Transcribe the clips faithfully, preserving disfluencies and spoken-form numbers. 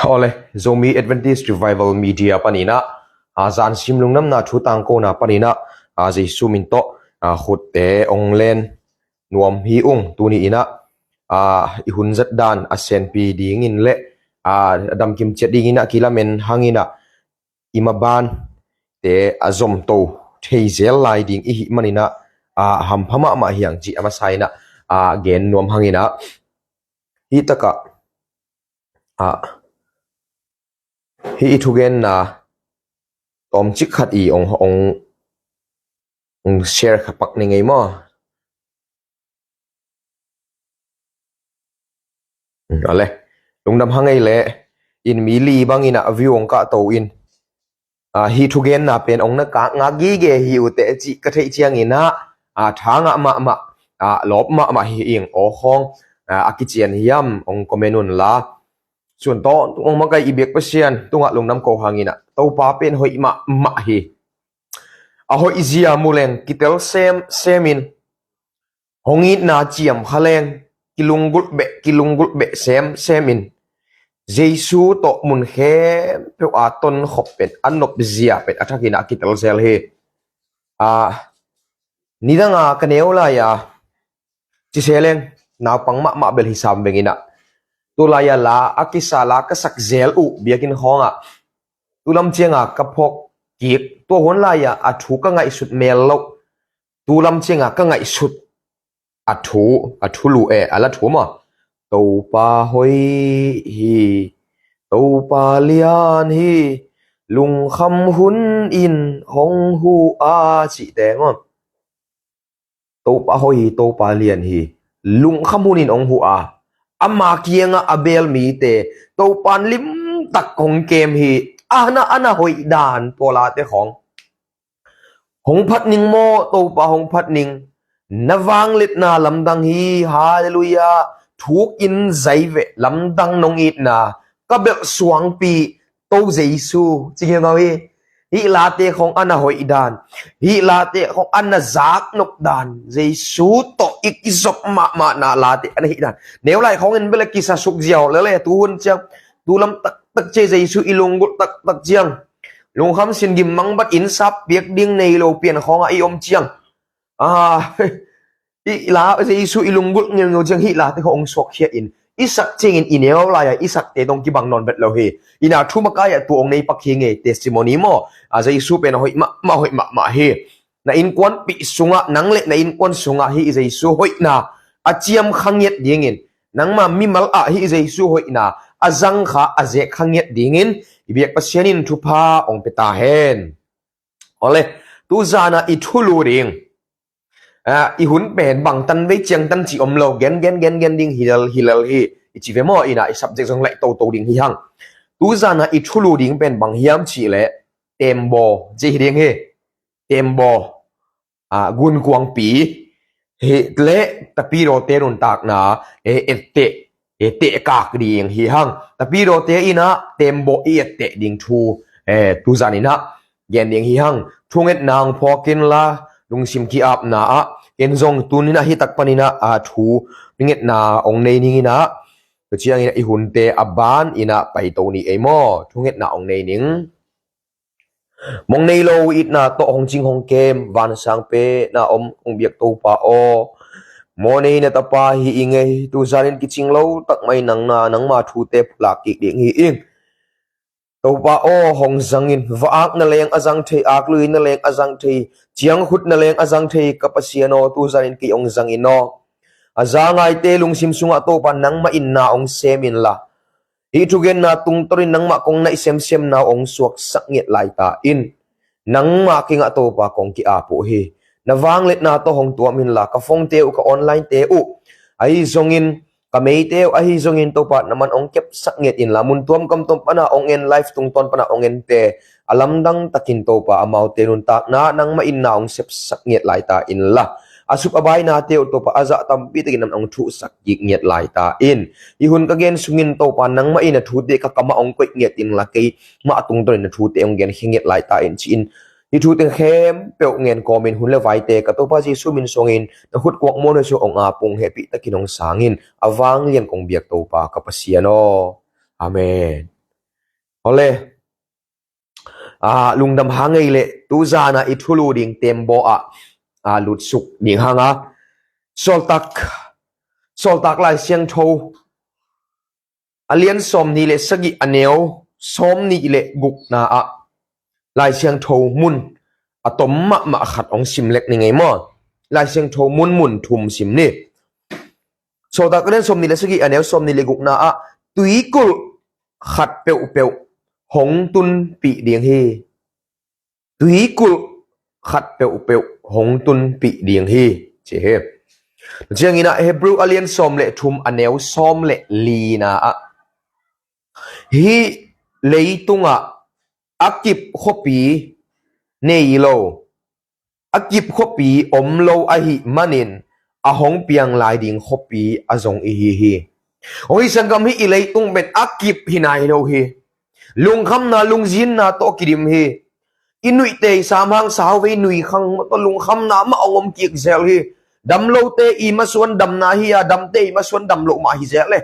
Awle, Zomi Adventist Revival Media paninah, a, zansim lungdamna thu tangkona paninah, a, Jesu min tawh, a, khutte ong len nuam hi ung. Tuni inah, a, i hun zat dan a senpi dingin le, a, a damkim ciat dinginah kilamen hanginah, i maban te a zomto thei zel lai ding i hih maninah, a, hampha mahmah hiang cih a masa inah, a, gen nuam hanginah, hih takah, a, hih i thugenna tawmcik khat i ong, ong, ong share kha pak ni ngei maw? Hmm, awle. Lungdam hang ei le, in mi li bangin a view ong kahto in, a, hih thugenna pen ong na kah ngak gige hi uh teh cih ka theih cianginah, a, tha ngah mahmah, a, lawp mahmah hi ing. Aw khawng, a, a kician hiam ong comment un la. Sun tawh ong makai i biak Pasian tungah lungdam ko hanginah, Topa pen hoih mahmah hi. A hoih zia mu leng kitel semsem in, hong itna ciam kha leng kilunggulh beh, kilunggulh beh semsem in, Jesu tawh mun khempeuh a tonkhop pen, a nopzia pen a thakin a kitel zel hi. A, nidanga ka neu lai-a, cise leng naupang mahmah bel hi sam benginah, tu lai-a la a kisa, la ka sak zel uh biakinn khawngah, tu lam cianga ka phawk kik, tua hun lai-a a thu ka ngaihsut mel loh, tu lam cianga ka ngaihsut a thu, a thulu e, a la thu maw? Topa hoih hi, Topa lian hi, lungkham hun in hong huh a, cihte maw? Topa hoih hi, Topa lian hi, lungkham hun in ong huh a, ama kiangah a beel mite Topan limtak hong kem hi. A na, a na hoih dan tua late khawng. Hong phat ning maw, Topa hong phat ning. Na vangliatna lamdang hi, halleluiah. Thuk in zai veh, lamdang nong itna, ka belh suangpi, To Jesu, ci ngeu hi. Hih late khawng a na hoih dan, hih late khawng a na zaknop dan, Jesu tawh i kizop mahmahna late a na hih dan. Neu lai khawngin bel a kisa suk ziau lele, tuhun ciang, tu lam taktak cia Jesu i lunggulh taktak ciang, lungkham sin gim mangbat inn sap piak ding nei lo pian khawngah i om ciang, a, i la Jesu i lunggulh ngeungeu ciang hih late khawng ong suakkhia in, i sak ciangin i neu lai-a i sakte dong kibang nawn bet lo hi. Ina thu makai-ah tu ong nei pak hi ngei, testimony maw? A, Jesu pen a hoih mahmah, hoih mahmah hi. Na innkuanpih sungah, nang le na innkuan sungah hih Jesu hoihna a ciam kha ngiat dingin, nangma mimal ah hih Jesu hoihna a zang kha, a zek kha ngiat dingin i biak Pasian in thupha ong pia ta hen. Awle, tuzanah i thulu ding, a, i hun pen bangtan vei ciangtan ci om lo, gen gen gen gen ding hilal hilal hi. I ci ve maw, ina i subject zong laih toto ding hi hang. Tuzanah i thulu ding pen bang hiam cih leh, tembaw ci hi ding hi. Tembaw, a, gunkuangpi hi le tapidawte nuntakna, e, etteh, e, tehkak ding hi hang. Tapidawte inah tembaw i etteh ding thu, e, tuzan inah gen ding hi hang. Thungetna ang phawk inla, lungsim ki-apna ah, en zong tuninah hih tak paninah, a, thu ngetna ong nei ning inah, tua ciangin i hunte a ban inah paito ni ei maw? Thungetna ong nei ning. Mong nei lo itna tawh hong cing hong kem, vansang pena om hong biak Topa aw, mawhnei na tapa hi i ngei, tuzanin kicing lo takmai nangna, nangma thute phulak kik ding hi ing. Topa aw, hong zangin, va-ak na leng a zang thei, aklui na leng a zang thei, ciangkhut na leng a zang thei, ka Pasian aw, tuzanin kei hong zangin aw. A za ngaite lungsim sungah Topa nangmah in na hong sem inla, hih thugenna tungtawnin nangmah kong naih semsem na hong suaksak ngiat laita in. Nangmah kingah Topa kong ki-ap uh hi. Na vangliatna tawh hong tuam inla, ka phone-te uh, ka online-te uh, ahi zongin ka meite uh, ahi zongin Topa na man hong kepsak ngiat inla, mun tuam kam tuam pana hong en, live tungtawn pana hong ente, a lamdang takin Topa amaute nuntakna nangmah in na hong sepsak ngiat laita inla, a sup a bainate uh Topa a zah tampi takin na man hong thuhsak kik ngiat laita in. Hih hun ka gen sungin Topa nangmah in na thute ka kamah hong koih ngiat inla, keimah tungtawnin na thute hong genkhia ngiat laita in ci-in, hih thute khempeuh ngen kawmin hun le vaite ka Topa Jesu min suangin na khut kuak muanhuai sung hong ap ung, hehpih takin hong sangin, a vanglian kong biak Topa ka Pasian aw. Amen. Hole, a, lungdam hang ei leh tuzana i thulu ding tembaw ah, a, lutsuk ding hanga. Sawltak, Sawltak Lai Siangtho a lian sawm nih le sagih a neu sawm nih le gukna ah Lai Siangtho mun a tom mahmah khat hong sim lek ni ngei maw? Lai Siangtho mun mun thum sim ni. Sawltak a lian sawm nih le sagih a neu sawm nih le gukna ah tuikulh khat peuhpeuh hong tunpih ding hi. Tuikulh khat peuhpeuh hong tunpih ding hi, ci hi. Ciangin ah Hebrew a lian sawm le thum a neu sawm le lina ah hih leitungah a kip khuapi nei lo, a kip khuapi om lo ahih manin a hong piang lai ding khuapi a zong i hi hi. Hong hi sanggam, hih i leitung pen a kip hi nai lo hi. Lungkhamna, lungzinna tawh kidim hi. I nuihte i sam hang sauvei nui khang tawh lungkhamna mah hong om kik zel hi. Damlote i masuan damna hi a, damte i masuan damloh mah hi zel e.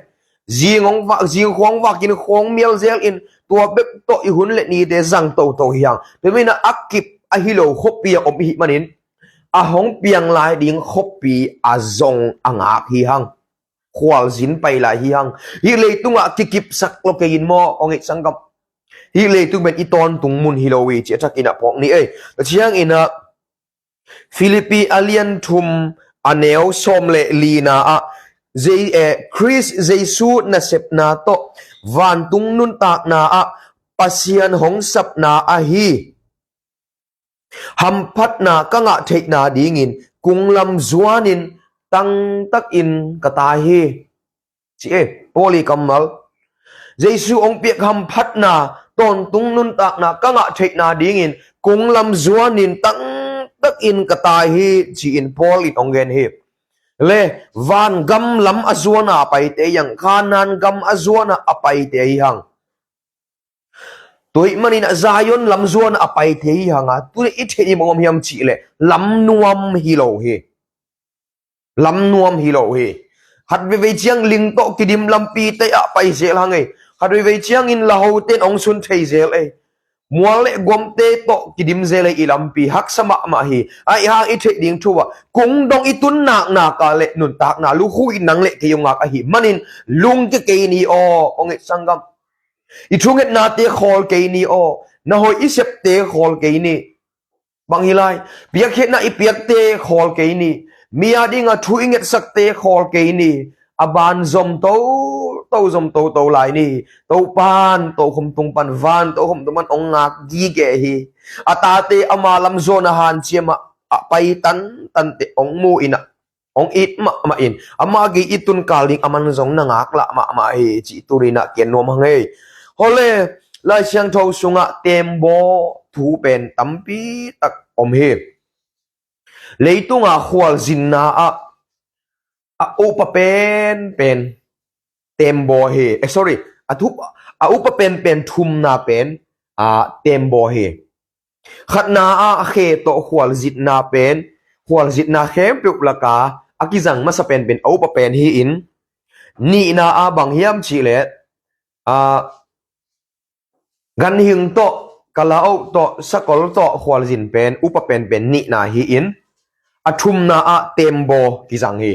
Zing hong vak, zing khuang vakin khuang mial zel in tua bek tawh i hun le nite zang toto hi hang. Tua manin a kip ahi lo khuapi a om i hih manin a hong piang lai ding khuapi a zong a ngak hi hang. Khualzin pai lai hi hang. Hih leitungah kikipsak lo kei in maw, hong it sanggam. Hih leitung pen i tawntung mun hi lo hi, ci a thakin a phawk ni ei. Tua ciangin ah Philippi a lian thum a neu sawm le lina ah Zei-, eh, Khrist Jesu nasepna tawh vantung nuntakna ah Pasian hong sapna ahi hamphatna ka ngah theihna dingin kunglam zuanin tangtakin ka tai hi, ci e. Paul i kammal. Jesu hong piak hamphatna, tawntung nuntakna ka ngah theihna dingin kunglam zuanin tangtakin ka tai hi, ci-in Paul in hong gen hi. Le, vangam lam a zuana a paite hi hang, Kanaan gam a zuana a paite hi hang. Tua ahih manin ah Zion lam zuana a pai thei hi hang a, tuni i theih ding bang om hiam cih leh lam nuam hi lo hi. Lam nuam hi lo hi. Khat veivei ciang ling tawh kidim lampite ah pai zel hang ei. Khat veivei ciangin lahote in hong sun thei zel ei. Mual le guamte tawh kidim zel ei i lampi, haksa mahmah hi. Ahih hang i theih ding thu ah kung dong i tun naknak a le nuntakna lukhu in nang le kei hong ngak ahih manin lungkia kei ni aw, hong it sanggam. I thungetnate khawl kei ni aw. Na hoih i septe khawl kei ni. Bang hi lai? Piakkhiatna i piakte khawl kei ni. Mi a dinga thu i ngetsakte khawl kei ni. A ban zom toto, zom toto lai ni. Topan tokhom tung pan, van tokhom tung pan hong ngak gige hi. A tate ama lam zuana hanciam ah a pai tantante hong mu in ah hong it mahmah in, ama gei i tun kal ding a man zong na ngaklah mahmah hi, cih tuninah kian nuam hang ei. Hole, Lai Siangtho sungah tembaw thu pen tampi tak om hi. Leitungah khualzinna ah a upa penpen tembaw hi. Eh, sorry, a thu, a upa penpen thumna pen a tembaw hi. Khatna ah a khe tawh khualzitna pen, khualzitna khempeuh laka a kizang masa penpen a upa pen hi-in, nihna ah bang hiam cih leh, a, ganhing tawh, kalaoh tawh, sakol tawh khualzin pen upa penpen nihna hi-in, a thumna ah tembaw kizang hi.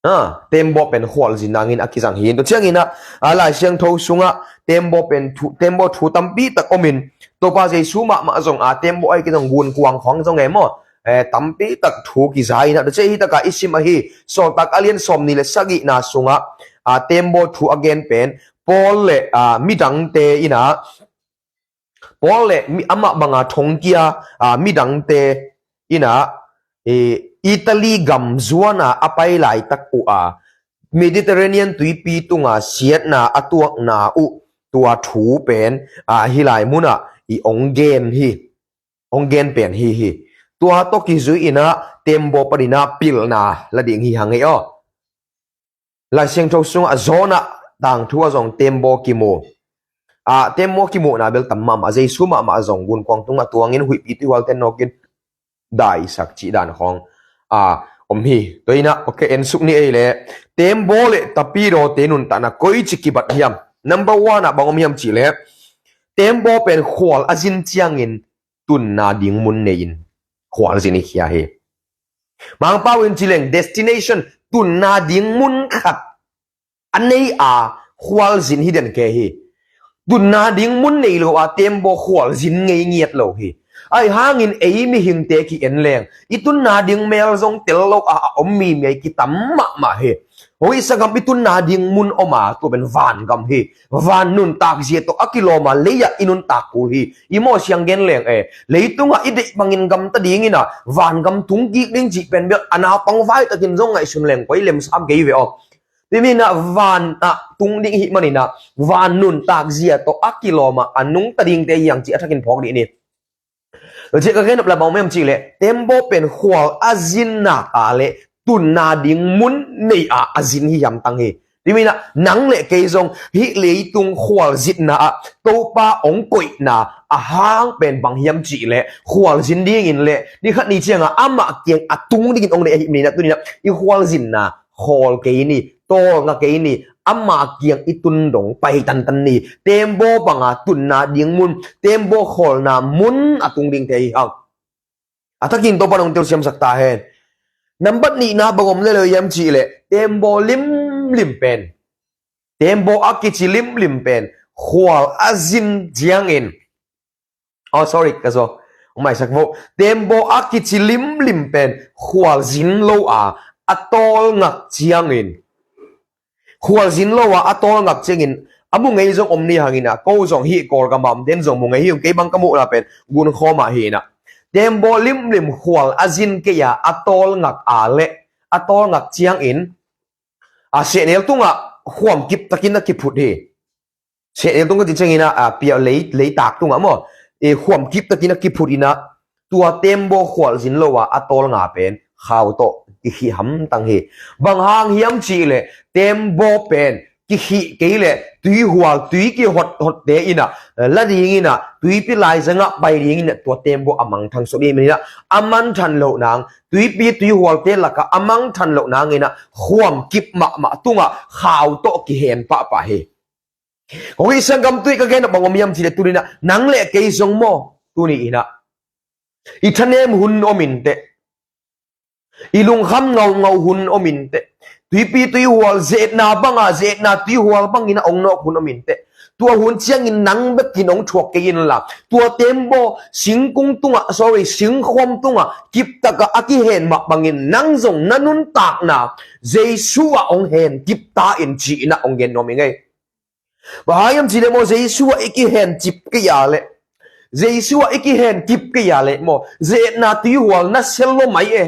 A, tembaw pen khualzin nangin a kizang hi. Tua ciangin ah, a, Lai Siangtho sungah tembaw pen thu, tembaw thu tampi tak omin, Topa Jesu mahmah zong a tembaw ahi kizong gunkuang khawng zong e maw? Eh, tampi tak thu kiza in ah, tua ciang hi takah i sim ahi, Sawltak a lian sawm nih le sagihna sungah, a, tembaw thu a gen pen Paul le, a, midangte in ah, Paul le mi, amah banga thongkia, a, midangte in ah, e, Italy gam zuana a pai laitak uh a, Mediterranean tuipi tunga siatna a tuakna uh tua thu pen, a, hih lai munah i ong gen hi. Ong gen pen hi hi. Tua tawh kizui in ah tembaw panin ah pilna la ding hi hang ei aw. Lai Siangtho sungah Jonah tangthu ah zong tembaw kimu. A, tembaw kimuhna bel tam mahmah, Jesu mahmah zong gunkuang tungah tuangin huihpi tuihualte nawkin daisak cih dan khawng, a, om hi. Tua in ah, ok, ensuk ni ei leh. Tembaw le tapidawte nuntakna koici kibat hiam? Number one ah bang om hiam cihleh, tembaw pen khual a zin ciangin tunna ding mun nei-in khualzin i khia hi. Mangpau in cileng destination, tunna ding mun khat a nei a khualzin hi den kei hi. Tunna ding mun nei lo a tembaw khualzin ngei ngiat lo hi. Ahi hangin ei mihingte ki-en leng i tunna ding mel zong tel lo a, a om mi mei kitam mahmah hi. Hong i sanggam i tunna ding mun om a, tua pen vangam hi. Van nuntak zia tawh a kilawm a, lei ah i nuntak kul hi. I mawh siang gen leng e, leitungah i deih bangin gamta dingin a, vangam tung kik ding cih pen bel a naupang vaitakin zong ngaihsun leng koi lemsam kei ve aw. Tua manin a van ah tung ding i hih manin a, van nuntak zia tawh a kilawm a, a nungta dingte hi hang cih a thakin phawk dih ni. Tua ciang ka gen nop lai bang om hiam cihleh, tembaw pen khual a zin nak a leh tunna ding mun nei a a zin hi hiam tang hi. Tua manin a nang le kei zong hih leitung khualzinna ah Topa hong koihna a hang pen bang hiam cihleh, khualzin dingin leh ni khat ni ciangah amah kiang a tung dingin hong deih ahih manin a, tuni in a i khualzinna khawl kei ni, tawlnga kei ni, ama kiang i tun dong pai tantan ni. Tembaw banga tunna ding mun, tembaw khawlna mun a tung dingte hi hang. A thakin Topa nong telsiamsak ta hen. Nambat nihna bang om le lo hiam cihleh, tembaw limlim pen, tembaw a kici limlim pen khual a zin ciangin, oh, sorry, ka zaw. Hong maisak vo. Tembaw a kici limlim pen khualzin lo a, a tawlngak ciangin. Khualzin lo a, a tawlngak ciangin a mu ngei zong om ni hangin a, ko zong hih Kawlgam a om den zong mu ngei hi ung, kei bang ka muhna pen Gunkhawm ah hi in a. Tembaw limlim khual a zin kei a, a tawlngak a leh, a tawlngak ciangin a sehnel tungah khuam kip takin a kiphut hi. Sehnel tung ka cih ciangin a, a, pia lei, leitak tungah maw, e, khuam kip takin a kiphut in a, tua tembaw khualzin lo a, a tawlnga pen khau tawh kikhih hamtang hi. Bang hang hiam cihleh, tembaw pen kikhih kei leh tuihual, tui kihot hotte in a, la dingin a, tuipi laizangah pai dingin a, tua tembaw a mangthang suk ding manin a, a mangthang loh nang, tuipi tuihualte lakah a mangthang loh nangin a, khuam kip mahmah tungah khau tawh kihen pahpah hi. Kong i sanggam, tui ka gen a bang om hiam cihleh, tuni in a nang le kei zong maw, tuni in a i thanem hun om inteh, i lungkham ngaungau hun om inteh, tuipi tuihual, ze-etna banga ze-etna tuihual bangin a ong nawk hun om inteh, tua hun ciangin nang bekin ong thuak kei inla, tua tembaw singkung tungah, sorry, singkhuam tungah kiptakah a kihen mah bangin nang zong na nuntakna Jesu ah ong hen kip ta in, ci-in a ong gen nuam ing ei. Bang hang hiam cihleh maw, Jesu ah i kihen kip kei a leh, Jesu ah i kihen kip kei a leh maw, ze-etna tuihual na sia lo mai e.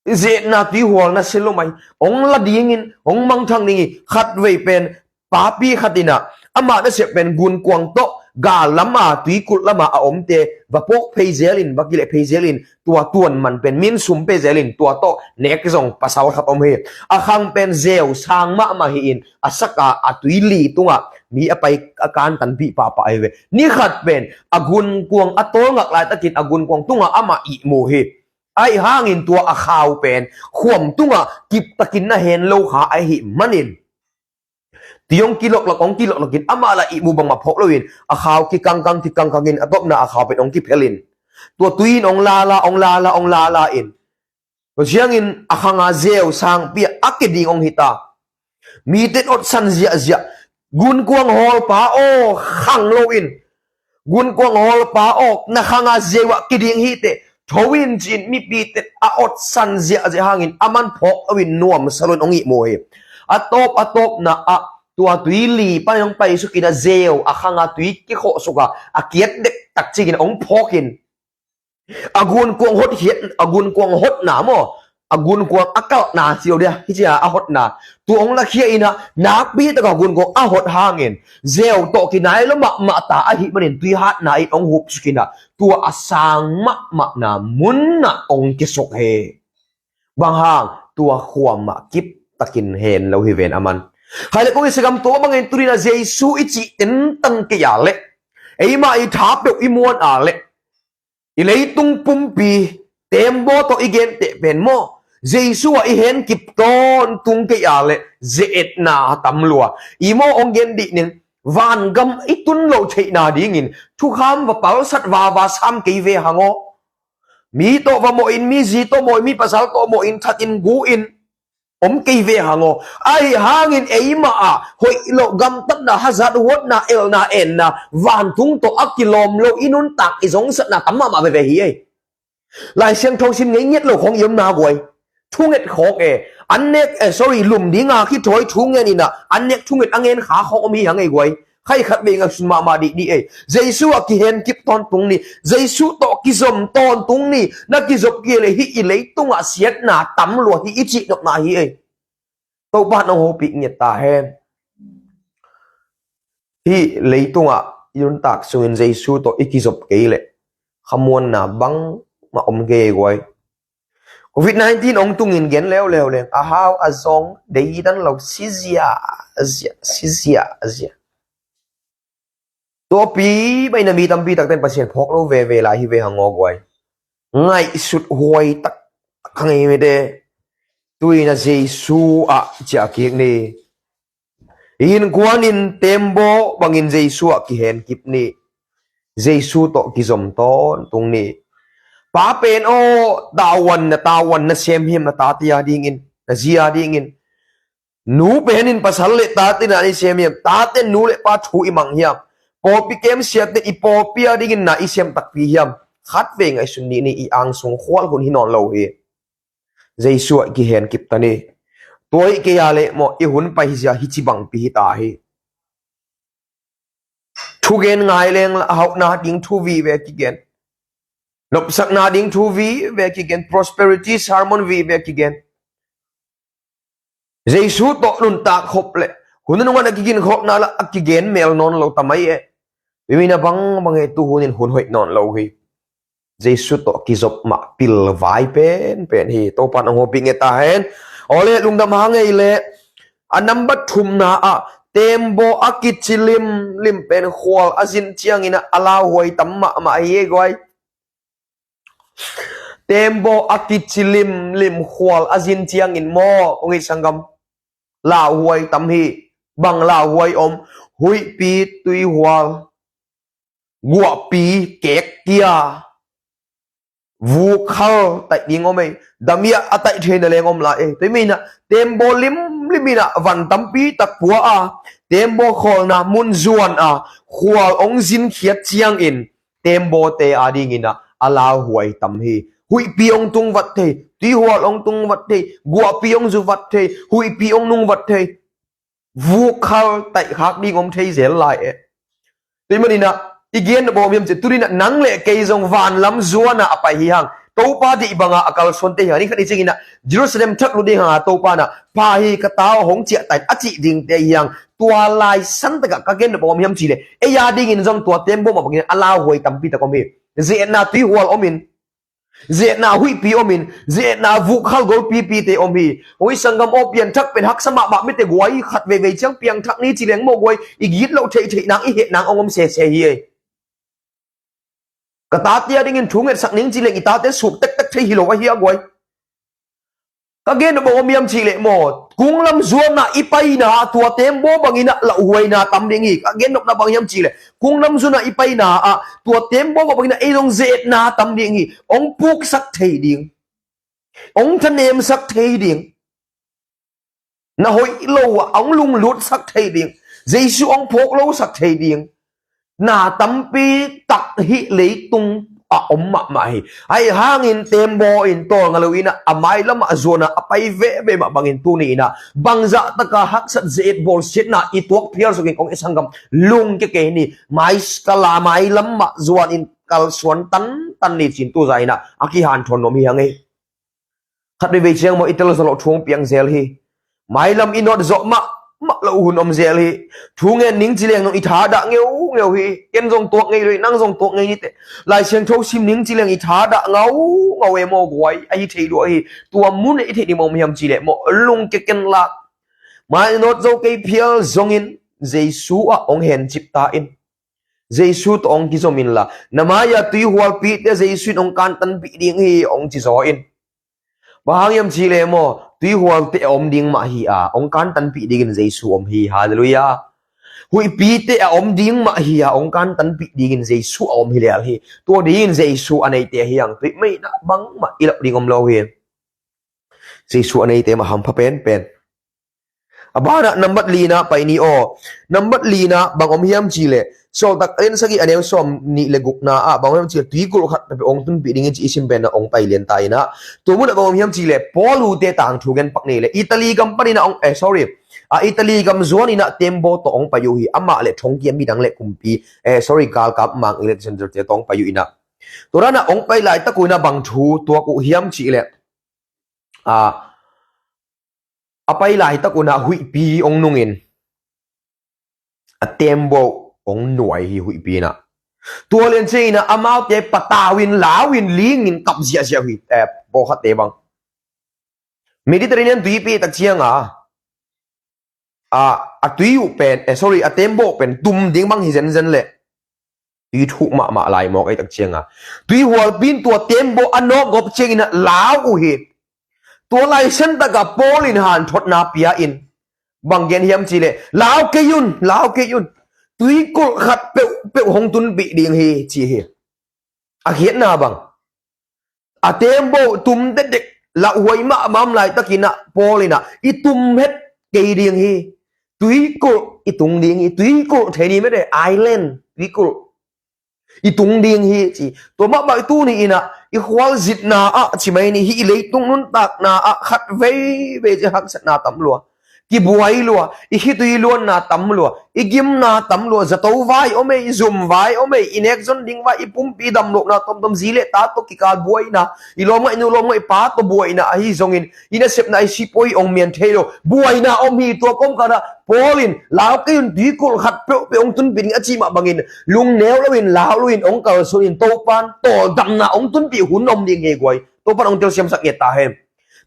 Ze-etna tuihual na sia lo mai. Ong la dingin, ong mangthang ding hi. Khatvei pen papi khat in a, ama nasep pen gunkuang tawh gal lam a, tuikulh lam a a omte va pawk phei zelin, va kileh phei zelin, tua tuan man pen min sum pe zelin, tua tawh nek zong pasal khat om hi. A khang pen zeu sang mahmah hi-in, a saka a tuili tungah mi a pai a kantanpih pahpah ahi ve. Ni khat pen a gunkuang a tawlngak laitakin a gunkuang tungah amah ihmu hi. Ahi hangin tua a khau pen khuam tungah kiptakin na hen lo kha ahih manin, tui ong kiloklok, ong kiloklok in, amah lah ihmu bangmah phawk loin, a khau kikangkang, kikangkang in, a tawpna a khau pen ong kiphel in, tua tui in ong lala, ong lala, ong lala in, tua ciangin a khanga zeu sangpi a kiding ong hita. Mite in otsan ziahziah, gunkuang hawlpa aw, khang loin, gunkuang hawlpa aw, na khanga zeu ah kiding hiteh, tho in, ci-in mipite a otsan ziahziah hangin aman phawk loin nuamsa loin ong ihmu hi. A tawp, a tawpna ah tua tuili pan ong paisuk in a, zeu a khanga tui kikhawhsuk a, a kiat dektak ciangin ong phawk in, a gunkuang hot hiat, a gunkuang hotna maw, a gunkuang a kalhna sio dia, hi cia a hotna, tua ong lakhia in a, nakpi taka gunkuang a hot hangin zeu tawh kinai lo mahmah ta ahih manin tui hatna in ong hupsuk in a, tua a sang mahmahna mun ah ong kisuk hi. Bang hang? Tua khuam ah kiptakin hen lo hi ven aman. Khaile kong i sagam, tua bangin tuni in a Jesu i cih tentan kei a leh, eimah i tha peuh i muan a leh, i leitung pumpi tembaw tawh i genteh pen maw, Jesu ah i henkip tawntung kei a leh ze-etna a tam lua. I maw, hong gen dih ning, vangam i tun loh theihna dingin thukham va palsat vava sam kei ve hang aw. Mi tawh va mawh in, mi zi tawh mawh in, mi pasal tawh mawh in, that in, gu in om kei ve hang aw. Ahi hangin eimah ah hoih loh gamtatna, hazat huatna, elna enna, vantung tawh a kilawm lo i nuntak i zongsatna tam mahmah veve hi ei. Lai Siangtho sim ngei ngiat lo khawng i omna guai. Thunget khawng e. An nek, eh, sorry, lum dinga kithawi thungen inah, an nek thunget a ngen kha khawng om hi hang ei guai. Khai khat vei ngaihsun mahmah dihdih ei. Jesu ah kihenkip tawntung ni. Jesu tawh kizom tawntung ni. Na kizop kei leh hih i leitungah siatna tam lua hi i cihnopna hi ei. Topa nong hopih ngiat ta hen. Hih leitungah i nuntak sungin Jesu tawh i kizop kei leh khamuanna bangmah om kei guai. Covid nineteen hong tungin gen leuleu leng a hau a zong deidan lo sizia a zia, sizia a zia. Tuapi baina mi tampi takten Pasian phawk lo veve lai hi ve hang aw guai. Ngaihsut huai tak ka ngei mite. Tuina Jesu ah ciah kik ni. Innkuanin tembaw bangin Jesu ah kihenkip ni. Jesu tawh kizom tawntung ni. Pa pen aw, tavuan na, tavuan na sem hiam na tate a dingin, na zi a dingin. Nu penin pasal le tate na i sem hiam, taten nu le pa thu i mang hiam. Pawlpi kemsiaten i pawlpi a dingin na i sem takpi hiam. Khat vei ngaihsun dih ni, i angsung khual hun hi nawn lo hi. Jesu ah kihenkip ta ni. Tua hi kei a leh maw i hun paizia hi ci bangpi hi ta hi. Thugen ngai leng la, hauhna ding thu vive kigen. Nopsakna ding thu vive kigen. Prosperity sermon vive kigen. Jesu tawh nuntak khop le hun nunga na kiginkhopna la a kigen mel nawn lo ta mai e. Mimina bangbang e, tuhunin hun hoih nawn lo hi. Jesu tawh kizop mah pilvai penpen hi. Topa nong hopih ngiat ta hen. Awle lungdam hang ei le. A nambat thumna ah tembaw a kici limlim pen khual a zin ciangin a lauhuai tam mahmah hi ei guai. Tembaw a kici limlim khual a zin ciangin maw, ong it sanggam, lauhuai tam hi. Bang lauhuai om? Huihpi, tuihual, guahpi, kekkia, vukhal taih ding om ei. Damiah a taih theina leng om lai ei. Tua hi meinah tembaw limlim inah van tampi tak pua a, tembaw khawlna mun zuan a, khual ong zinkhiat ciangin tembawte a dinginah a lauhuai tam hi. Huihpi ong tungvat thei, tuihual ong tungvat thei, guahpi ong zuvat thei, huihpi ong nungvat thei, vukhal taihkhak ding om thei zel lai e. Tua hi maninah i gen nop bawm hiam cih, tuninah nang le kei zong vanlam zuanah a pai hi hang. Topa deih banga a kalsuante hi hang. Ni khat ni cianginah Jerusalem thak lut ding hanga Topa nah, pha hi, ka ta aw, hong ciahta in, a cih dingte hi hang. Tua lai santakah ka gen nop bawm hiam cihleh ei a dingin zong tua tembaw mah bangin a lauhuai tampi tak om hi. Ze-etna tuihual omin, ze-etna huihpi omin, ze-etna vukhal golpipite om hi. Oi sanggam aw, pianthak pen haksa mahmah mite guai, khat veivei ciang piangthak ni cileng maw guai, i gitloh theihtheih nang, i heh nang ong om sese hi ei. Ka tate a dingin thu ngetsak ning cileng i tate suk tektek thei hi lo ahi a guai. Ka gen nop bawm hiam cihleh maw, kunglam zuanah i paina ah tua tembaw banginah lauhuaina tam ding hi. Ka gen nopna bang hiam cihleh kunglam zuanah i paina ah tua tembaw banginah ei zong ze-etna tam ding hi. Ong puksak thei ding, ong thanemsak thei ding, na hoih lo ah ong lunglutsak thei ding, Jesu ong phawk losak thei ding na tampi tak hih leitung ah om mahmah hi. Ahi hangin tembaw in tawlnga loinah a mailamah zuanah a pai veve mah bangin tuni inah bangzah taka haksat ze-et bawlsiatna i tuak phial sukin kong i sanggam lungkia kei ni. Maiskala mailamah zuanin kalsuan tantan ni cin tuzah inah a kihanthawn nuam hi hang ei. Khat veivei ciang maw i telzawh loh thu hong piang zel hi. Mailam i nawt zawh mahmah loh hun om zel hi. Thu ngen ning cileng zong i thadah ngeungeu hi. Ken zong tuak ngei lo hi, nang zong tuak ngei nite. Lai Siangtho sim ning cileng i thadah ngaungau e maw guai, ahi thei lua hi. Tua mun i theih ding bang om hiam cihleh maw, lungkia ken lak. Mai nawt zo kei phial zongin Jesu ah ong hencip ta in. Jesu tawh ong kizom inla, na mai-a tuihualpite Jesu in ong kantanpih ding hi, ong ci zaw in. Bang hang hiam cih leh maw, tuihualte a om ding mah hi a, hong kantanpih dingin Jesu om hi. Halleluiah. Huihpite a om ding mah hi a, hong kantanpih dingin Jesu a om hi lel hi. Tua dingin Jesu a neite hi hang, tuimeina bangmah i loh ding om lo hi. Jesu a neite mah hampha penpen. A banah nambat lina pai ni aw. Nambat lina bang om hiam cih leh, Sawltak a lian sagih a neu sawmnih le gukna ah bang om hiam cih leh, tuikulh khat peuhpeuh hong tunpih ding hi ci i sim pen ah hong pai lian ta in ah, tua munah bang om hiam cih leh, Paul ute tangthu gen pak ni leh, Italy gam panin ah hong, eh, sorry, a Italy gam zuan in ah tembaw tawh hong pai uh hi. Amah le thongkiam midang le kumpi, eh, sorry, galkap mang Alexander te tawh hong pai uh in ah, tua dan ah hong pai laitak uh in ah bang thu tuak uh hiam cih leh, a, a pai laitak un ah huihpi hong nungin a tembaw hong nuai hi, huihpi in ah. Tua lian ciangin ah amaute patau in, lau in, ling in kap ziahziah uh hi, eh, pawlkhatte bang. Mediterranean tuipi tak ciang a, a, a tui uh pen, eh, sorry, a tembaw uh pen tum ding bang hi zenzen leh, tui thuk mahmah lai mawk ei tak ciang a, tuihualpi in tua tembaw a nawkgawp ciangin ah lau uh hi. Tua lai siangtak ah Paul in hanthotna pia in bang gen hiam cih leh, lau kei un, lau kei un, tuikulh khat peuhpeuh hong tunpih ding hi ci hi. A khiatna bang, a tembaw tum dekdek lauhuai mahmah om laitakin ah Paul in ah, i tum het kei ding hi. Tuikulh i tung ding hi. Tuikulh thei ni mete, island tuikulh i tung ding hi ci. Tua mah bang tuni in ah i khualzinna ah ci mai ni, hih leitung nuntakna ah khat veivei ciang haksatna tam lua, kibuai lua, i khitui luanna tam lua, i gimna tam lua, zato vai om ei, zum vai om ei, i nekzon ding vai, i pumpi damlohna tomtom, zi le ta tawh kikal buaina, i lawmngaih nu lawmngaih pa tawh buaina ahi zongin, i nasepna i sipuai hong mian thei lo, buaina om hi. Tua kawmkal ah Paul in, lau kei un, tuikulh khat peuhpeuh hong tunpih ding a cih mah bangin, lungneu loin, lau loin hong kalsuan in, Topa'n tawldamna hong tunpih hun om ding hi guai. Topa'n hong telsiamsak ngiat ta hen.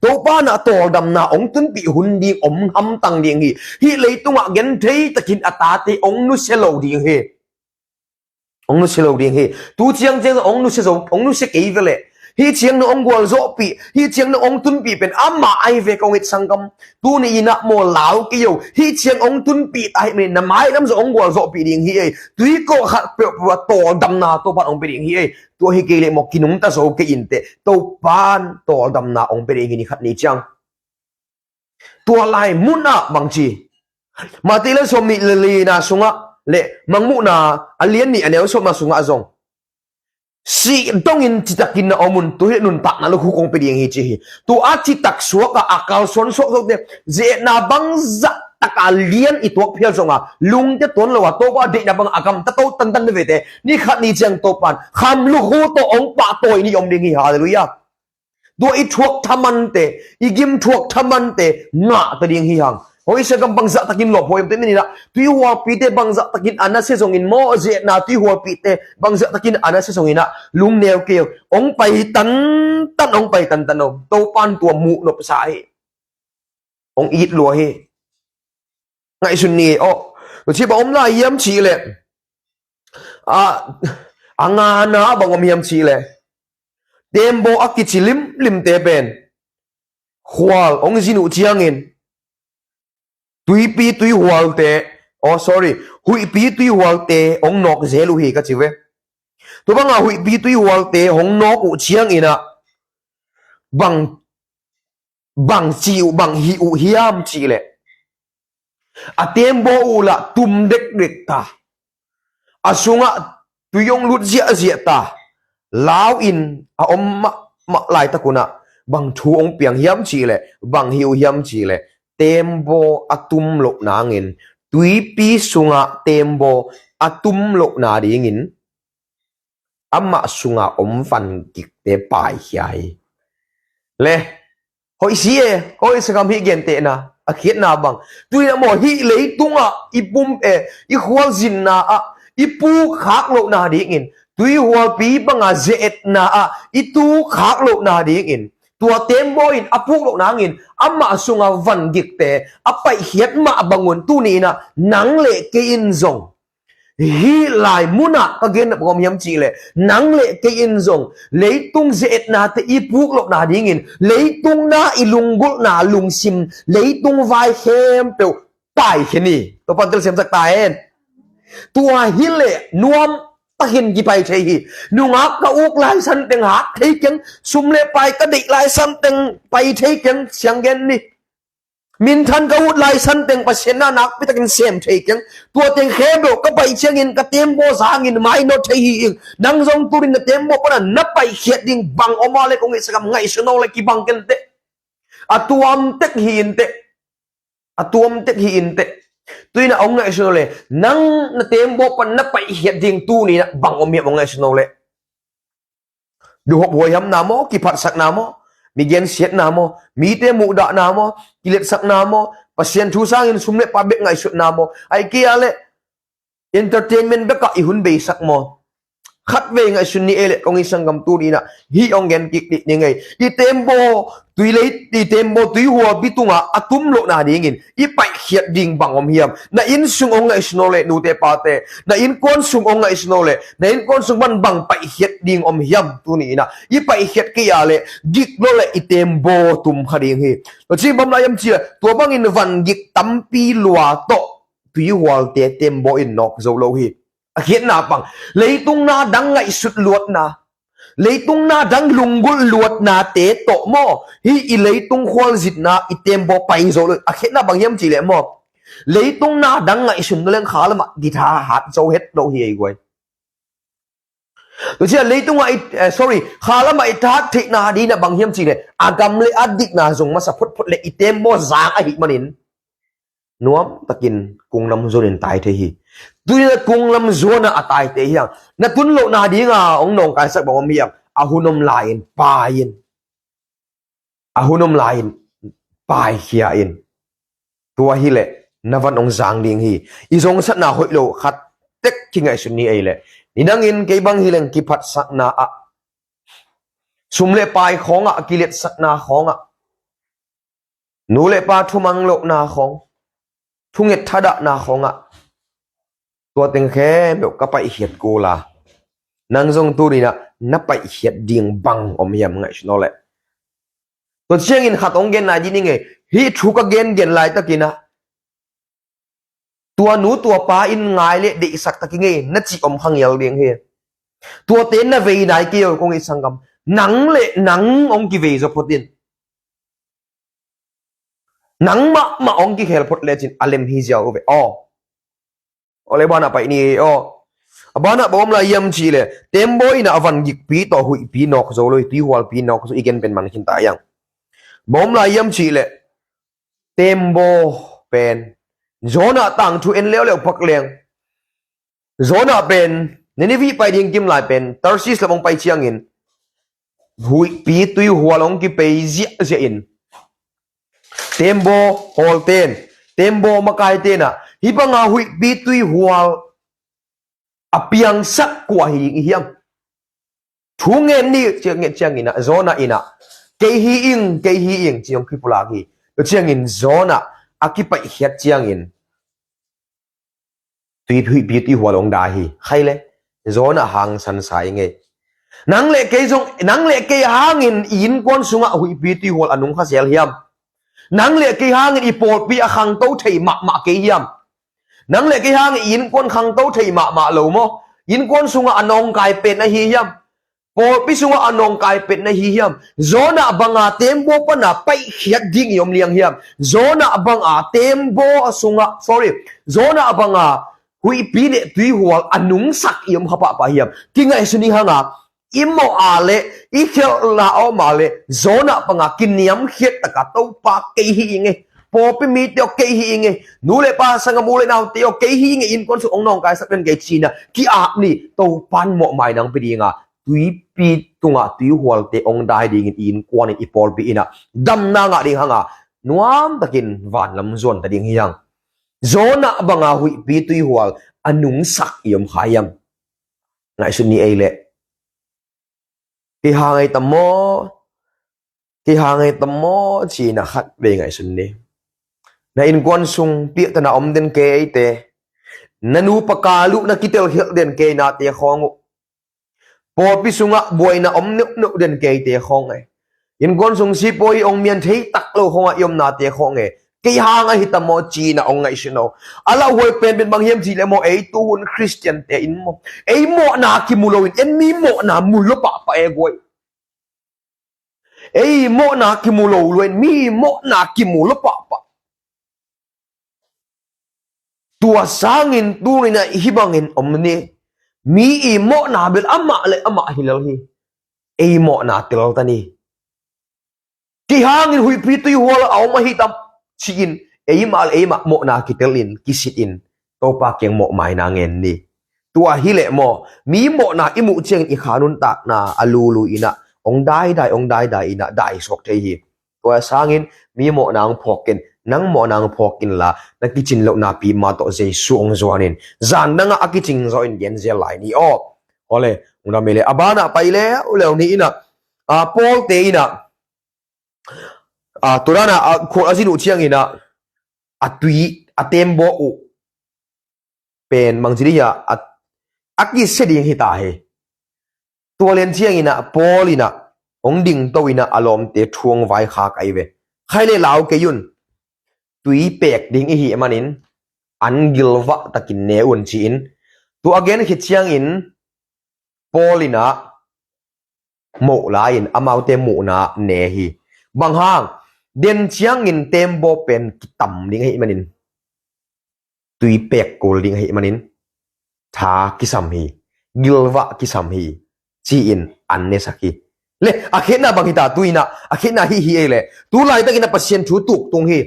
Topa'n ah tawldamna hong tunpih hun ding om hamtang ding hi. Hih leitungah genthei takin a tate hong nusia lo ding hi. Hong nusia lo ding hi. Tu ciang ciang hong nusia zo, hong nusia kei ve leh, hih ciang nong hong gualzawhpih, hih ciang nong hong tunpih pen amah ahi ve ka hong it sanggam. Tuni in ah maw, lau kei o, hih ciang hong tunpih ta ahih manin na mailam zong hong gualzawhpih ding hi ei. Tuikulh khat peuhpeuh ah tawldamna Topa'n hong pia ding hi ei. Tua hi kei leh maw, kinungta zo kei inteh, Topa'n tawldamna hong pia ding hi ni khat ni ciang. Tua lai munah bangci, Matthai lian sawmnih le lina sungah le Mangmuhna a lian nih a neu sawmna sungah zong, sih dongin citakin na om un, tua hi leh nuntakna lukhu kong pia ding hi ci hi. Tua a citak suak a, a kalsuan suak zote, ze-etna bangzah tak a lian i tuak phial zong a, lungte tuan lo a, Topa deihna bang a gamta to tantan veve te, ni khat ni ciang Topa'n kham lukhu tawh hong pahtawi ni om ding hi. Halleluiah. Tua i thuak thamante, i gim thuak thamante ngah ta ding hi hang. Hoi, Sagaam bangzah takin lawp huai om te, ni in ah tuihualpite bangzah takin a nasia zongin maw, ze-etna tuihualpite bangzah takin a nasia zongin ah lungneu kei o. Hong pai tantan, hong pai tantan o. Topa'n tua muh nopsa hi. Hong it lua hi. Ngaihsun ni aw. Tua ci bang om lai hiam cih leh, a, a ngana bang om hiam cih leh, tembaw a kici limlimte pen khual hong zin uh ciangin tuipi tuihualte, oh, sorry, huihpi tuihualte hong nawk zel uh hi ka ci ve. Tua banga huihpi tuihualte hong nawk uh ciangin ah bang bang ci uh, bang hih uh hiam cih leh, a tembaw uh lah tum dekdek ta, a sungah tui hong lut ziahziah ta, lau in a om mahmah laitak un ah bang thu hong piang hiam cih leh, bang hih uh hiam cih leh, tembaw a tum loh nangin, tuipi sungah tembaw a tum loh nadingin amah sunga om van gikte paikhia hi. Le, hoih si e, hoih, Sagaam, hih gentehna a khiatna bang, tuni in ah maw, hih leitungah i pum e, i khualzinna ah i puk khak loh nadingin, tuihualpi banga ze-etna ah i tuk khak loh nadingin, tua tembaw in a puk loh nangin amah sunga van gikte a paihkhiat mah bangun, tuni in ah nang le kei in zong Hih lai munah ka gen na bang om hiam cihleh, nang le kei in zong leitung ze-etnate i puk lohna dingin, leitung na i lunggulhna lungsim, leitung vai khempeuh paikhia ni. Topa'n telsiamsak ta hen. Tua hileh nuam takin kipai thei hi. Nungak ka uk lai santeng hat thei keng, sum le pai ka deih lai santeng pai thei keng, siang gen ni. Minthan ka ut lai santeng Pasian na nakpi takin sem thei keng. Tua teng khempeuh ka pai ciangin ka tembaw zangin mainawt thei hi ing. Nang zong tunin na tembaw pana na paihkhiat ding bang om a le kong ngaihsak hiam, ngaihsun aw le kibang kenteh. A tuam tek hi inteh. A tuam tek hi inteh. Tuinah hong ngaihsun aw le, nang na tembaw pan na paihkhiat ding tuni inah bang om hiam hong ngaihsun aw le. Duhhop huaihamna maw, kiphatsakna maw, mi gensiatna maw, mite muhdahna maw, kiletsakna maw, Pasian thu sangin sum le pai bek ngaihsutna maw, ai kia le entertainment bekah i hun beisak maw? Khatvei ngaihsun ni ei le kong i sanggam tuni inah hih hong gen kik dih ni ngei. I tembaw tui lei, i tembaw tuihualpi tungah a tum lohna dingin i paihkhiat ding bang om hiam? Na inn sung hong ngaihsun aw le nute pate, na innkuan sung hong ngaihsun aw le na innkuan sung pan bang paihkhiat ding om hiam? Tuni inah i paihkhiat kei a le gik lo le i tembaw tum kha ding hi. Tua cih bang lai hiam cihleh, tua bangin van gik tampi lua tawh tuihualte tembaw in nawk zo lo hi. A khiatna pang, leitung na dang ngaihsut luatna, leitung na dang lunggulh luatnate tawh maw, hih i leitung khualzinna i tembaw pai zo lo hi. A khiatna bang hiam cihleh maw, leitung na dang ngaihsun na leng kha lamah githa hat zo het lo hi ei guai. Tua ciah leitungah i, eh, sorry, kha lamah i tat theihna dingin a bang hiam cihleh, a gam le a dikna zong masa photphot le i tembaw zang ahih manin nuam takin kunglam zuanin tai thei hi. Tuinah kunglam zuanah a tai thei hi hang. Na tun lohna dinga hong nawngkaisak bang om hiam? A hun om lai-in pai in. A hun om lai-in paikhia in. Tua hileh na van hong zang ding hi. I zongsatna hoih lo khat tek kingaihsun ni ei leh, nidangin kei bang hileng kiphatsakna ah, sum le pai khawngah, kiletsakna khawngah, nu le pa thumang lohna khawng, thunget thadahna khawngah, tua teng khempeuh ka paihkhiat kul a, nang zong tuninah na paihkhiat ding bang om hiam ngaihsun aw leh. Tua ciangin khat hong gen nai dih ni ngei. Hih thu ka gengen laitakinah tua nu tua pa in ngai le deihsak tak i ngei na cih om kha ngial ding hi. Tuate na vei nai kei aw kong i sanggam. Nang le nang hong kivei zaw phot in. Nang mahmah hong kikhel phot lecin a lem hi ziau ve aw. Aw le banah pai ni aw. A banah bawm lai hiam cihleh, tembaw inah a van gikpi tawh huihpi nawk zo lo hi, tuihualpi nawk zo, i gen pen man khin ta hiang. Bawm lai hiam cihleh, tembaw pen Jonah tangthu en leuleu pak leng, Jonah pen Nineveh pai ding kim lai pen Tarsis lam hong pai ciangin huihpi tuihual hong kipei ziahziah in, tembaw hawlten, tembaw makaiten ah hih banga huihpi tuihual a piangsak kua hi ding i hiam? Thu ngen ni ciang, ngen ciangin ah Jonah inah kei hi ing, kei hi ing ci hong kipulak hi. Tua ciangin Jonah a kipaihkhiat ciangin tui, huihpi tuihual hong dai hi. Khai le, Jonah hangsan sa i ngei. Nang le kei zong, nang le kei hangin i innkuan sungah huihpi tuihual a nung kha zel hiam? Nang le kei hangin i pawlpi a khangto thei mahmah kei hiam? Nang le kei hangin i innkuan khangto thei mahmah lo maw? Innkuan sungah a nawngkai pen ahi hiam? Pawlpi sungah a nawngkai pen ahi hiam? Jonah banga tembaw pana paihkhiat ding i om liang hiam? Jonah banga tembaw sungah, sorry, Jonah banga huihpi le tuihual a nungsak i om kha pahpah hiam? Kingaihsun i hanga, i mawh a le i khelhna a om a le Jonah banga kiniamkhiat taka Topa kei hi ing e, pawlpi mite aw kei hi ing e, nu le pa sanggam u le naute aw kei hi ing e, innkuan sung hong nawngkaisak den kei cina ki-ap ni. Topan mawhmai nang pi dinga tuipi tungah tuihualte hong dai dingin i innkuanin i pawlpi inah damna ngah ding hanga nuamtakin vanlam zuan ta ding hi hang. Jonah banga huihpi tuihual a nungsak i om kha hiam? Ngaihsun ni ei leh. Kei hang ei tam maw? Kei hang ei tam maw? Cina khat vei ngaihsun ni. Na innkuan sung piahtana om den kei eite. Na nupa kal uh na kitel khialh den kei nate khawng uh. Pawlpi sungah buaina om neuhneuh den keite khawng ai. Innkuan sung sipawi hong mian thei tak lo khawngah i omnate khawng e. Kei hang ahi ta maw ci-in ah hong ngaihsun o. A lauhuai pen pen bang hiam cih leh maw, ei tuhun Khristiante in maw, ei mawhna kimu loin en mi mawhna mu lo pahpah e guai. Ei mawhna kimu lo luain mi mawhna kimu lo pahpah. Tua sangin tuninah hih bangin om ni. Mi i mawhna bel amah le amah hi lel hi. Ei mawhna tel ta ni. Kei hangin huihpi tuihual a om ahi tam ci-in eimah le eimah mawhna kitelin kisitin Topa kiang mawhmaina ngen ni. Tua hileh maw, mi mawhna i muh ciangin i kha nuntakna a lulu inah hong daidai, hong daidai inah daisuak thei hi. Tua sangin mi mawhna hong phawk ken, nang mawhna hong phawk inla, na kicin lohna pi mah tawh Jesu hong zuanin zan nangah a kicing zaw in genzel lai ni aw. Awle, ung dam ei le a banah pai leuleu ni inah, a, Pawlte inah, a, tua dana a khual a zin uh cianginah a tui a tembaw uh pen bangci dih hia, a, a kisia ding hi ta hi. Tua lian cianginah Paul inah hong dingto inah a lawmte thu hong vaikhak ahi ve. Khai le lau kei un. Tui pek ding i hih manin an gilvah takin ne un ci-in tua a gen khit ciangin Paul inah moh lai-in amaute muhna ne hi. Bang hang, den ciangin tembaw pen kitam ding ahih manin, tui pek kul ding ahih manin, tha kisam hi, gilvah kisam hi, ci-in an nesak hi. Le, a khetna bang hita tu inah, a khetna hih hi ei le, tu laitakinah Pasian thu tuktung hi.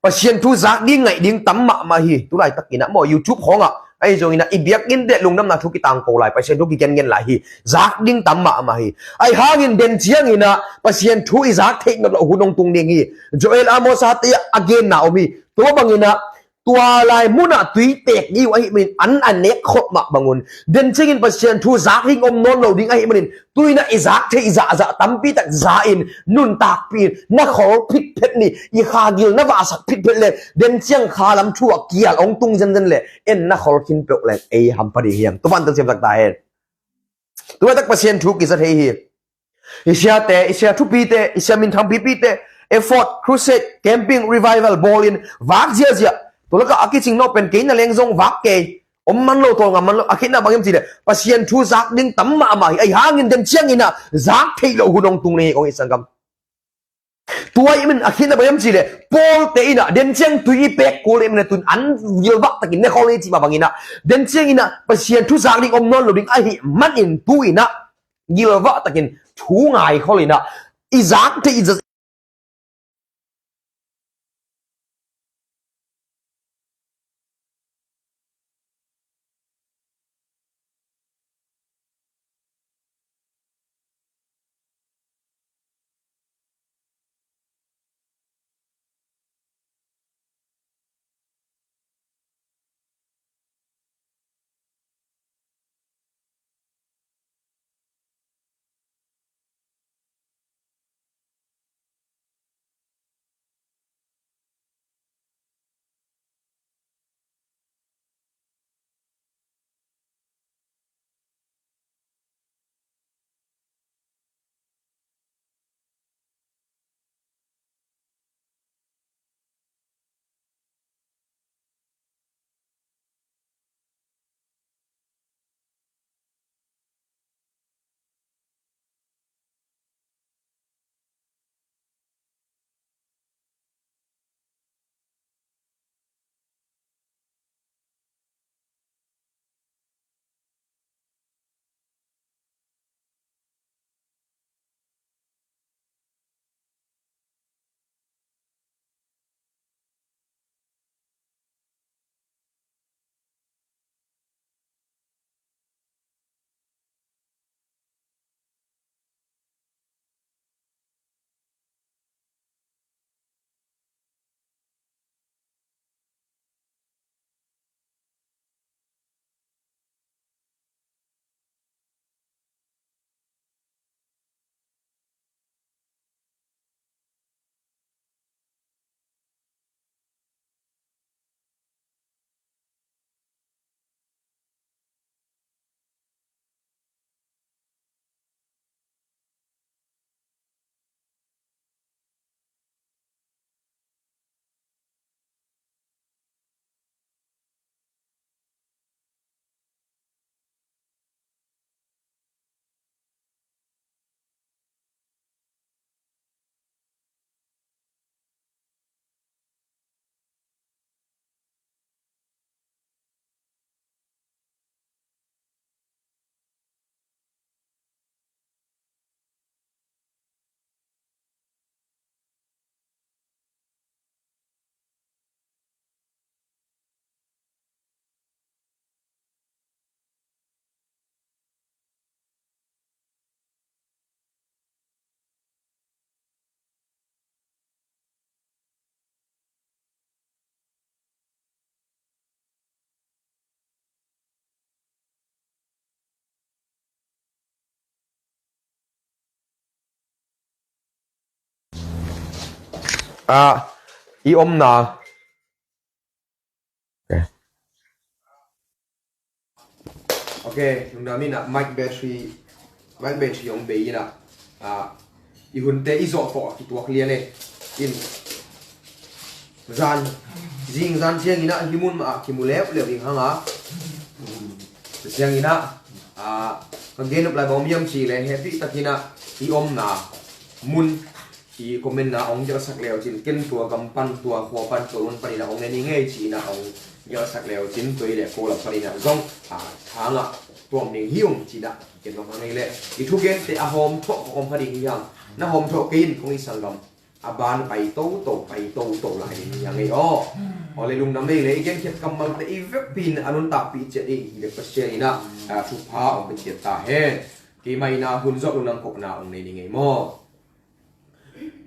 Pasian thu zak ding ngaih ding tam mahmah hi. Tu laitakinah maw, YouTube khawngah ahi zonginah i biakinn te lungdamna thu kitangko lai, Pasian thu kigengen lai hi. Zak ding tam mahmah hi. Ahi hangin den cianginah Pasian thu i zak theih nop loh hun hong tung ding hi. Joel Amos-te a genna om hi. Tua banginah tua lai munah tui pek ding uh ahih manin an a nek khop mah bangun, den ciangin Pasian thu zak ding om nawn lo ding ahih manin, tuinah i zak theih zahzah tampi tak za-in nuntakpi in na khol phitphet ni. I kha gil na vahsak phitphet le, den ciang kha lam thu ah kial hong tung zenzen le, en na khol khin peuh le ei hampha ding hiam? Tua pan tang siamsak ta hen. Tua tak Pasian thu kiza thei hi. I siate, i sia thupite, i sia minthang pipite, effort, crusade, camping, revival bawlin vak ziazia. Tua lakah a kicing nawh pen kei na leng zong vak kei. Om man lo, tawlnga man lo, a khetna bang hiam cih leh Pasian thu zak ding tam mahmah hi. Ahi hangin den cianginah zak theih loh hun hong tung ding hi kong hi sanggam. Tua ahih manin a khetna bang hiam cih leh Pawlte inah den ciang tui i pek kul ahih manin tun an gilvah takin ne khol ni cih mah banginah, den cianginah Pasian thu zak ding om nawn lo ding ahih manin tu inah gilvah takin thu ngai khol inah i zak theih i za Ah, i omna. Okay. Okay, lungdam in ah, mic battery, mic battery hong bei in ah, ah, i hunte i zawh tawh a kituak lian e. In zan, zing zan ciangin ah hih mun mah ah kimu leuleu ding hang a. Ciangin ah, ah, ka gen nop lai bang hiam cih leh, hehpih takin ah i omna mun i comment-na hong gelsak leu cin, ken tua gam pan, tua khua pan, tua mun panin ah hong ne ning ei ci-in ah hong gelsak leu cin, tua hi leh ko lam panin ah zong, ah, thang ah tuam ding hi ung ci-in ah gen nuam hang ei leh. I thugente a hawm thawh ka om kha ding hi hang. Na hawm thawh kei in, kong i sanggam a ban pai toto, pai toto lai ding hi hang ei aw. Aw leh lungdam ei leh, i genkhiat kammalte i vekpi in a nuntakpih ciat ei hi leh Pasian in ah, ah, thupha hong pia ciat ta hen. Keimah in ah hun zawh lo nang kohna hong nei ning ei maw.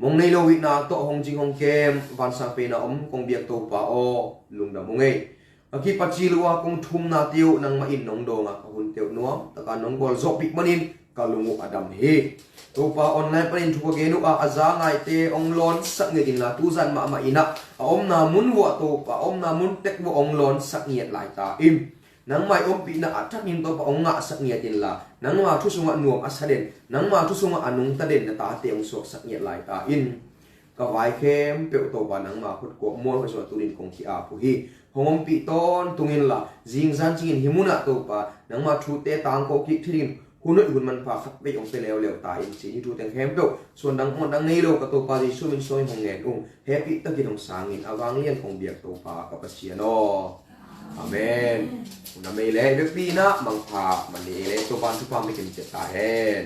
Mong nei lo itna tawh hong cing hong kem, vansang pen a om kong biak Topa aw, lungdam ung ei. Ka kipacil uh a kong thumna teuh nangmah in nong dawng a, ka hunte uh nuam taka nong gualzawhpih manin ka lung uh a dam hi. Topa, online panin thu ka gen uh a, a za ngaite hong lawnsak ngiat inla, tuzan mahmah in ah a omna mun vuah Topa, a omna mun tek vuah hong lawnsak ngiat lai ta in. Nangmah i ompihna a thakin Topa hong ngahsak ngiat inla, nangma thu sungah nuam a sa den, nangma thu sungah a nungta den na tate hong suaksak ngiat lai ta in. Ka vai khempeuh Topa nangma khut kuak mual hoih sungah tunin kong ki-ap uh hi. Hong ompih tawntung inla, zingzan cingin hih munah Topa nangma thute tangko kik thei dingin hun hoih hun manpha khat vei hong pia leuleu ta in ci-in hih thu teng khempeuh suandang muandang nei lo ka Topa Jesuh min suangin hong ngen ung. Hehpih takin hong sangin a vanglian kong biak Topa ka Pasian aw. Amen. Hun a mei le vekpi in ah mangpha man ni ei leh Topa in thupha hong pia kim ciat ta hen.